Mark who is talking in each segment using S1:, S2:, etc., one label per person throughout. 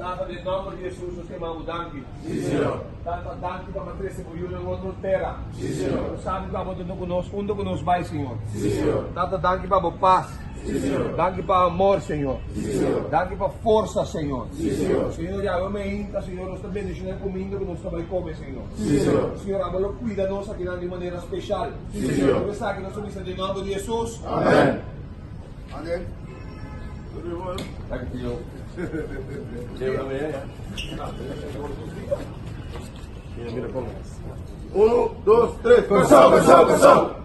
S1: Tata, den nòmber di Hesus nos ta yama bo danki.
S2: Sí, Señor.
S1: Tata, danki pa bo a trese bo yunan otro tera.
S2: Sí, Señor.
S1: Nos sabi ku abo ta huntu ku nos, unda ku nos bai, Señor.
S2: Sí, Señor.
S1: Tata, danki pa bo pas.
S2: Sí, Señor.
S1: Danki pa amor, Señor.
S2: Sí, Señor.
S1: Danki pa forsa, Señor.
S2: Sí, Señor.
S1: Señor, yawe mainta, Señor, nos ta bendiciona e cuminda cu nos ta bay come, Señor.
S2: Sí, Señor.
S1: Señor, abo lo cuida nos akinan di manera special.
S2: Sí, Señor.
S1: Tur esaki nos ta bisa den nomber di Jesus.
S2: Amen.
S3: Amen.
S2: Danki, Señor.
S3: Uno, dos, tres.
S2: Kòrsou, Kòrsou, Kòrsou!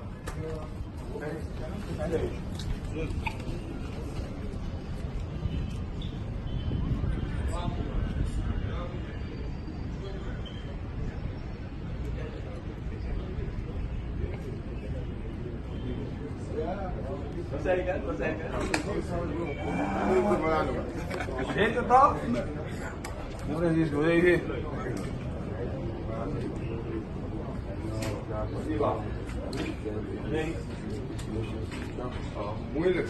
S1: Gente, toch? Francisco, hey,
S3: Moeilijk.